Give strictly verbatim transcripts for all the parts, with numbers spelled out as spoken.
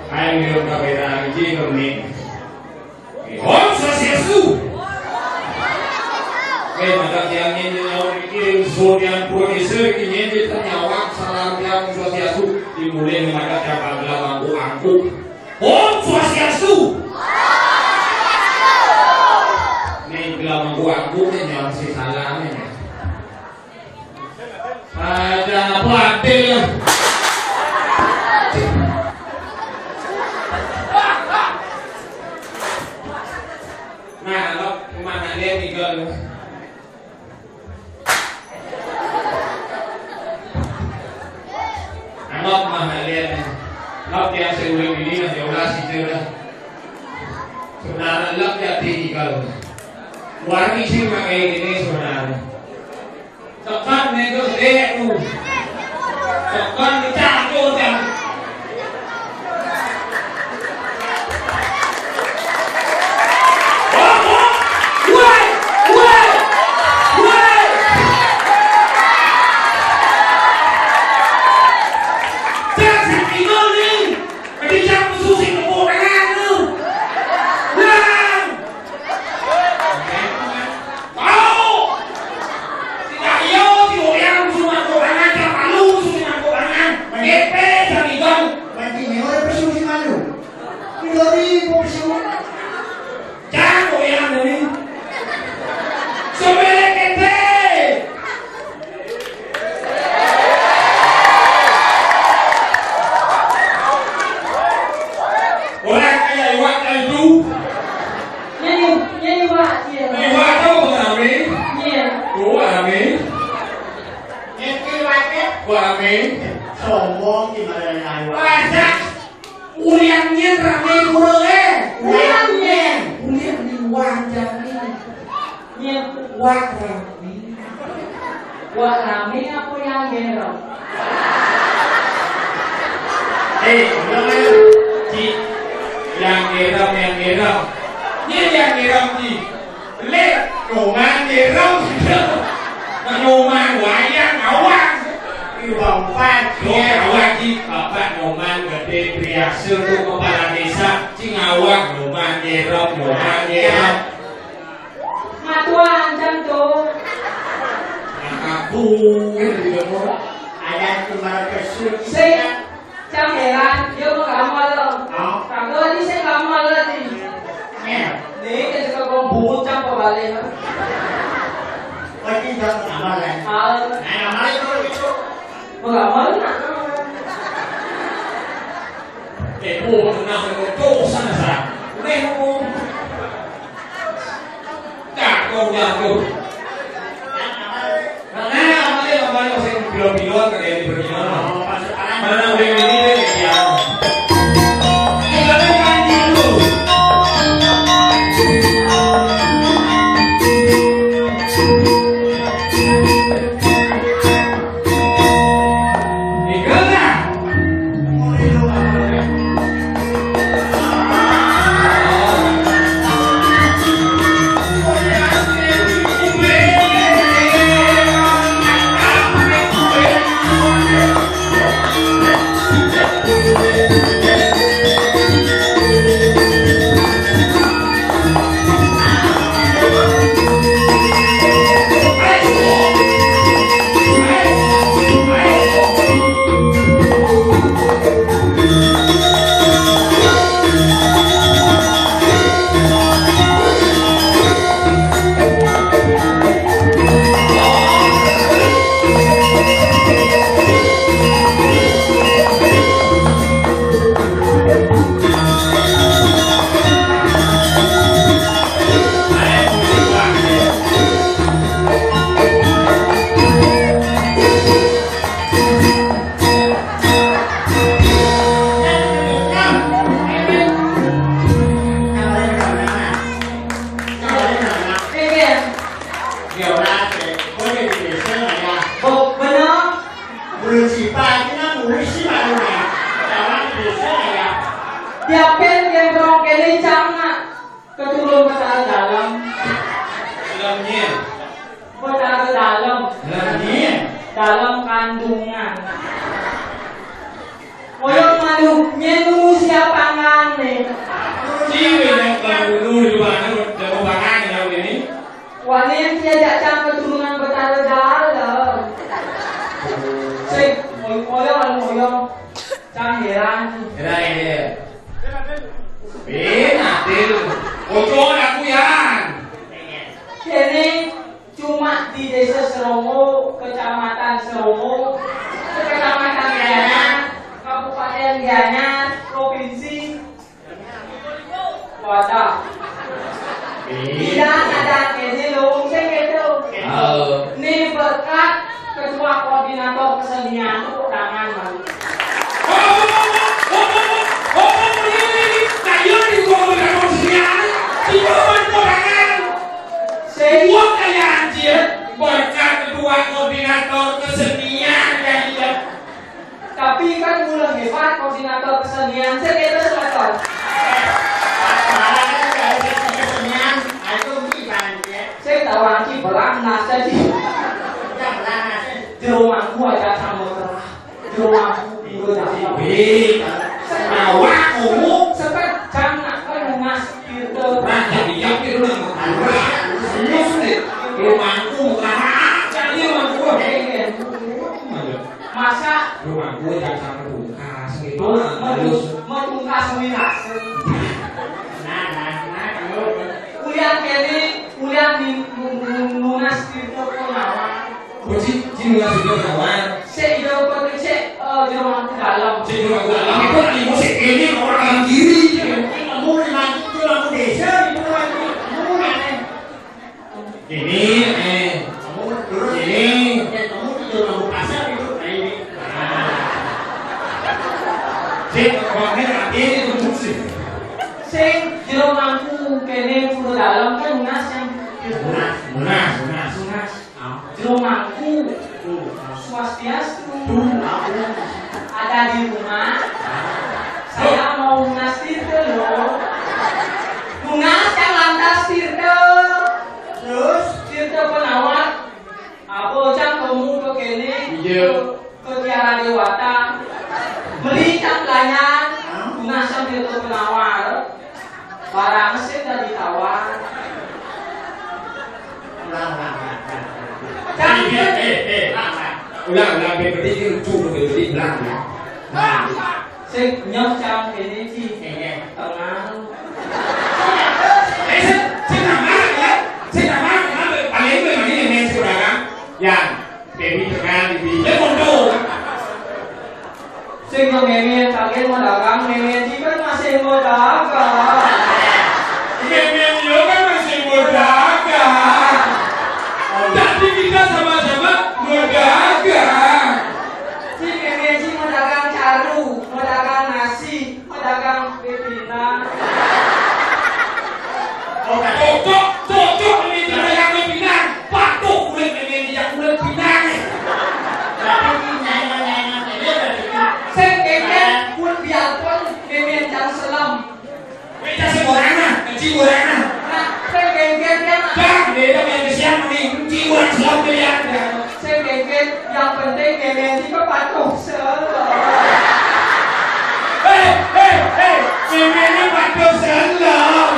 Ayo, kaberan, jing, nih. Om Swastiastu. Oke, maka tiang ini nyawa mikir, so tiang pura desa, ini dia tanya awak, salam tiang Om Swastiastu, dimulai maka tiang gelar mangku angkuk. Om Swastiastu. Nih, gelar mangku angkuk nih, jangan si salam nih. Ada apa adil ya? Nah, lo kemana dia tinggal lo? Anggap mah lihat nih. Lap yang seuleng ini lah, ya ulah si Jera. Sebenarnya lap ya tinggal. Warni sih pakai ini sebenarnya. Tekan nego dek tu. Tekan ni catur kan. Kau! Si Cahyo, si Boyang, si Marco Rangan, si Palu, si Marco Rangan. Ngepe, si Rigon. Mati ni, orang bersuruh si malu. Dua ribu bersuruh. Jangan Boyang ni. Sebelek ngepe. Orang kaya iwak kaya tu. Nyanyi, nyanyi, Wak, iya. Nyanyi, Wak, tahu tak, Ami? Iya. Oh, Ami. Nyanyi, Wak, ya. Wah, Ami. Sombong gimana nyanyi, Wak? Wajah. Ulian nyen rame pura, eh. Ulian nyen. Ulian di wajah ni. Nyen. Wah, rame. Wah, rame apa yang gerem? Eh, ulang aja. Ci, yang gerem, yang gerem. Ini yang gerem, Ci. Lek, Noman gerem. Nak Noman wayang, awak. Ini Bang Pan. Yo, awak, Ci. Bapak Noman gede priasa tu kepala desa. Ci ngawak, Noman gerem, Noman gerem. Matuan jam tu. Aku kan di demo. Ada kemarin kesel. Saya jam heran, dia mau kamu lo. Hah? Kamu lagi saya kamu lagi. Ni, kita juga kau bungut jam kau balik. Lagi jam sama lah. Hal. Nah, nama itu itu. Mau kamu nak? Eh, bu, nak dosa sa. Udah, bu. Jago, jago. Nah, nah, apa dia, apa dia, sing bilo-bilo, kayak di Berlino. Mana udah ini, deh, ya. Kita kan main dulu. Siapin gembrong kéné cang nak keturun Betara Dalem. Dalem nyén. Betara Dalem. Dalem nyén. Dalem kandungan. Oyong malu, nyén nunu siapangan né. Ci, beda kalau dulu di mana, jauh banget ya ini. Wanen sia jak cang keturunan Betara Dalem. Sing, oyong, oyong, anu oyong. Cang heran. Heran ya. Bin, adil. Ojo aku yan. Kéné cuma di Désa Serongo, Kecamatan Serongo, Kecamatan Gianyar, Kabupaten Gianyar, Provinsi Wadah. Iya, ada ini loh, saya gitu. Halo. Ini berkat Ketua Koordinator Kesenian, tepuk tangan, Bang. Saya Gua kayak anjir, berkat Ketua Koordinator Kesenian kayak dia. Tapi kan ulah hebat koordinator kesenian, saya kira semeton. Kesenian, ayo bukan ya. Saya tahu lagi belang nasi. Jero mangku aja sama kerah. Jero mangku, jero mangku. Wih, awak umum. Sekat jam nak kan ngas gitu. Nah, jadi yang itu nang murah. Serius nih. Jero mangku murah. Jadi mangku. Masa rumah gue jangan sampai tungkas gitu. Matungkas miras. Nah, nah, nah, kalau kuliah kene, kuliah di nunas di toko nawar. Kunci, ci nunas di toko nawar. Sik, iya, kok cek, eh, jero aku dalam. Cek jero aku dalam itu lagi musik ini orang kiri. Kamu di mana? Itu lampu desa, itu lampu. Kamu mana? Ini, eh. Kamu terus ini. Kamu tidur lampu pasar itu. Nah, ini. Nah. Sing, pokoknya nanti ini tuh musik. Sing, jero mangku kene pura dalam kan nunas yang nunas, nunas, nunas. Nunas. Jero mangku. Swastiastu. Ada di rumah. Saya mau nunas tirta loh. Nunas yang lantas tirta. Terus tirta penawar. Apa cang kamu ke kene? Iya. Ke Tiara Dewata. Beli cang pelayan. Nunas yang tirta penawar. Barang sing tadi tawar. Ulang, ulang, ulang, ulang. Jangan. Eh, eh, eh, ulang, ulang. Ulang, ulang. Bebedi ini lucu, bebedi ulang ya. Nah, sing nyok cang ini ci. Iya. Tengah. Eh, sing, sing nama ya. Sing nama, nama paling gue lagi yang main sekolah kan. Ya. Dewi terkenal di Biblia mundur. Sing ngememe kalian mau dagang, meme di kan masih mau dagang. Meme dia kan masih mau dagang. Tapi kita sama-sama mau dagang. Si meme di mau dagang caru, mau dagang nasi, mau dagang bebina. Cocok, cocok ini cara yang bebina. Patuh kulit meme di yang kulit pinang. Tapi ini nyaingan-nyaingan aja berarti. Sing kengken pun biarpun meme cang selam. Beda sing orangna, kecil orangna. Nah, sing kengken ya. Dah, beda main kesian nih, kecil orang selam pilihan. Sing kengken, yang penting meme di patuh selam. Hei, hei, hei, meme ini patuh selam.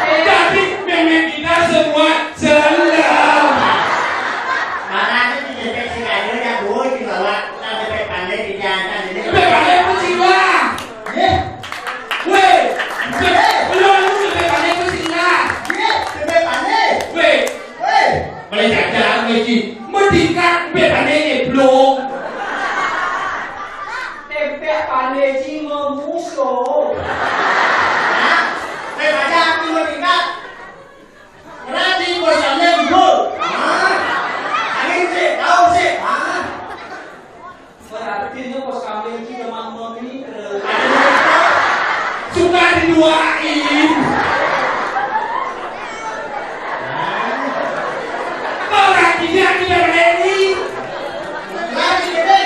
Jadi meme kita semua Salam. Makanya di depan si Raja ya boy di bawah, kita depan pandai di jantan ini. Depan pandai pun sila. Ye. Weh. Belum lu depan pandai pun sila. Ye, depan pandai. Weh. Weh. Boleh jajan lagi. Mendingkan depan pandai ni belum. Tempe pandai cing musuh. Hah? Eh, baca aku mendingkan. Ngerti bos kalian dulu. Hah? Angin sih, tahu sih. Hah? Berarti ini bos kalian sih memang memikir. Suka diduain. Berarti dia tidak berani. Lagi gede.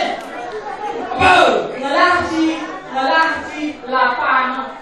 Apa? Ngelah si, ngelah si lapang.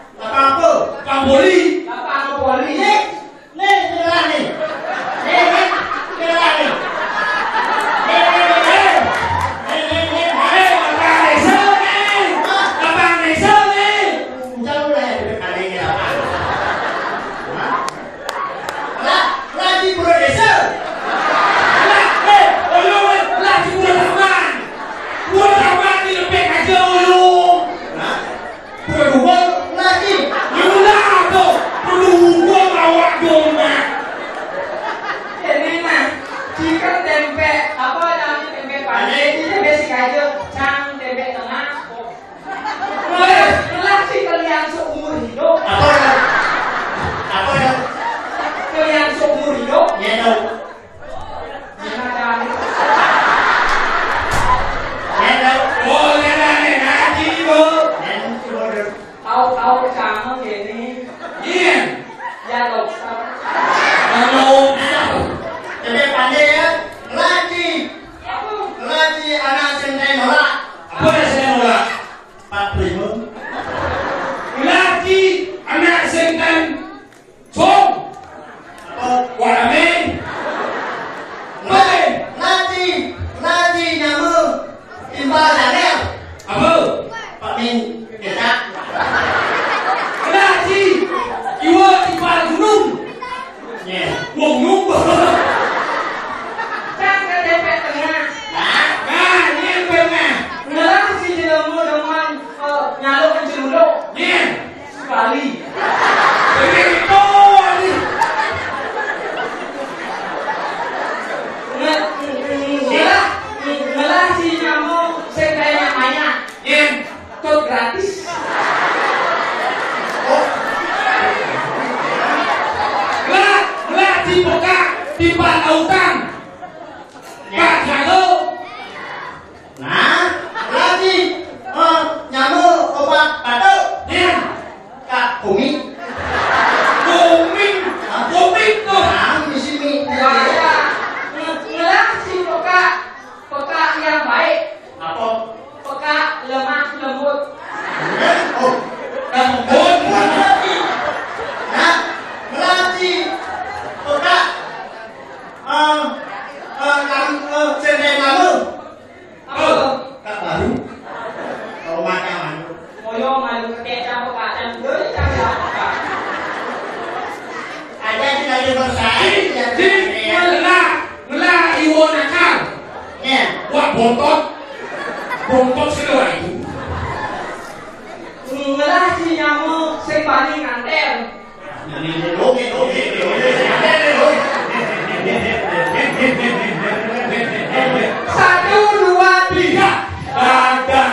Tahu sama gini. Iya. Ya, dokter. Kalau dokter. Jadi pandai ya. Lagi. Lagi anak sing nolak. Apa ya sing nolak? Pak Primun. Lagi anak sing Song. Apa? Warame. Apa? Lati, lati nyamuk. Timpal tanah. Apa? Pak Min, kita. Lati. Iwa timpal gunung. Ya. Wong lumba. Kan ke D P tengah. Hah? Nah, ini yang benar. Ngelah si jelemu demen, eh, nyaluk ke celuluk. Iya. Sekali. Begitu, anjing. Nge-, nge-, ngelah, ngelah si nyamuk sing kayak mayat. Iya. Tut gratis. Oh. Ngelah, ngelah si pekak, timpal autan. Pak Jago. Nah, lagi, eh, nyamuk obat batuk. Iya. Kak Komik. Komik. Hah? Komik tuh. Nah, di sini. Bahaya. Nge-, ngelah si peka, peka yang baik. Apa? Peka lemah lembut. Eh, oh. Lembut. Nah, ngelah si peka, eh, eh, kan, eh, sendal malu. Apa? Kak baru. Kau macam anu. Moyo malu kecap kacang dulu, kacang apa? Ada di lagi bersaing, ya. Di, di, ngelah, ngelah iwo nakal. Ya. Wah, bontot. Bontot sih lo itu. Ngelah si nyamuk sing paling nganter. Satu, dua, tiga. Ada.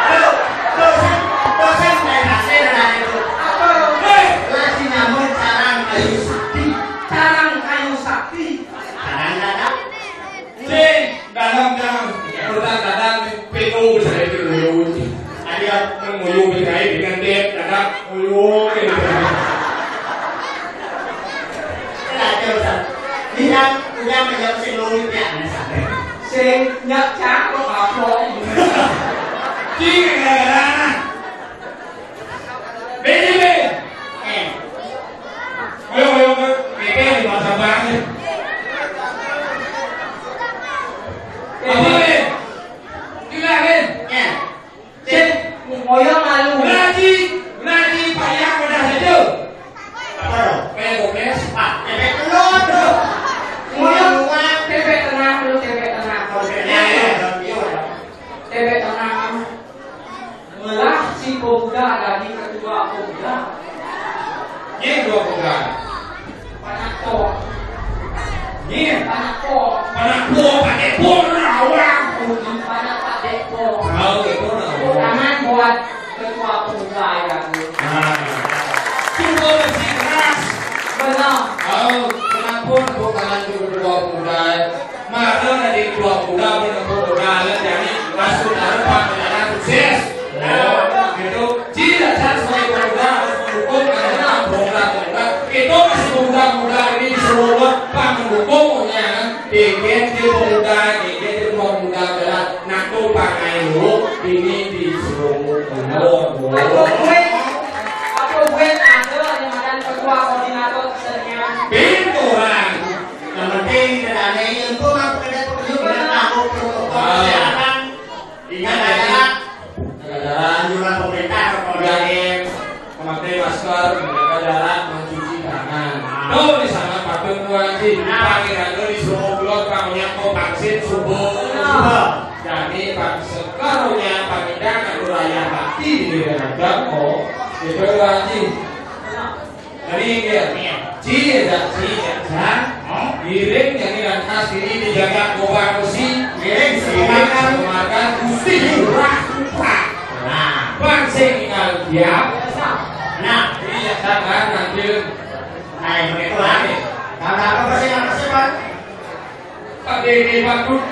Tuh, tuh, sing, tuh, sing, main hasil dari itu. Apa? Hei. Lah, si nyamuk sarang kayu sakti. Sarang kayu sakti. Sarang dadak. Sing, dalam, dalam. Pertang dalam, P O saya itu dulu. Ada yang menguyu berkait dengan dia, dalam, nguyu, gitu. Kacau, Ustaz. Dia punya menjawab sing luwih ya, sing nyak cakep apa? Sing, gara-gara. Bene, bene. Eh. Ayo, ayo, ayo. Bene, ayo, bahasa banget. Apa, bene? Gila, bene. Eh. Cek, moyo malu. Ngaji, ngaji payah pada saja. Apa dong? Kayak gopes. Ah, efek telur tuh. Moyo, tepek tengah, lu tepek tengah. Kalau tepek tengah, ya, ya, ya. Tepek tengah. Melah si pemuda dari ketua pemuda. Ini dua pemuda. Panak po. Ini panak po. Panak po, pakai po, nah, orang. Panak pakai po. Tahu itu, nah, orang. Tangan buat ketua pemuda ya, Bu. Nah. Coba bersikeras. Benar. Tahu, kenapa tepuk tangan untuk ketua pemuda? Maka dari ketua pemuda menempuh pemuda, jadi masuk dalam pelayanan sukses. Nah, gitu. Tidak salah sebagai pemuda harus mendukung karena program pemuda itu masih pemuda-pemuda ini di seluruh Pak mendukungnya. Bikin di pemuda, bikin di pemuda adalah nak tuh pakai dulu ini di seluruh umur. Apa gue, apa gue ada yang makan ketua koordinator kesenian? Pintu orang. Yang penting kita ada yang kok nggak pekerja pekerja dengan tahu protokol kesehatan. Ingat ya, jaga jarak. Anjuran pemerintah kalau dari memakai masker, menjaga jarak, mencuci tangan. Nah. Tuh di sana patut tuan sih. Nah. Pangeran tuh disuruh keluar, kamunya mau vaksin subuh. Nah. Jadi pak sekarangnya pangeran kan raya hati di dalam kok. Itu tuan sih. Tadi dia, cie dah, cie dah. Giring jadi lantas ini dijaga kobar besi. Giring semangat. Semangat Gusti Lurah Kupra. Nah, bang sing tinggal dia. Nah, iya sabar nanti. Nah, yang begitu lah. Karena apa sih, apa sih, Pak? Pak Dede Pak Dut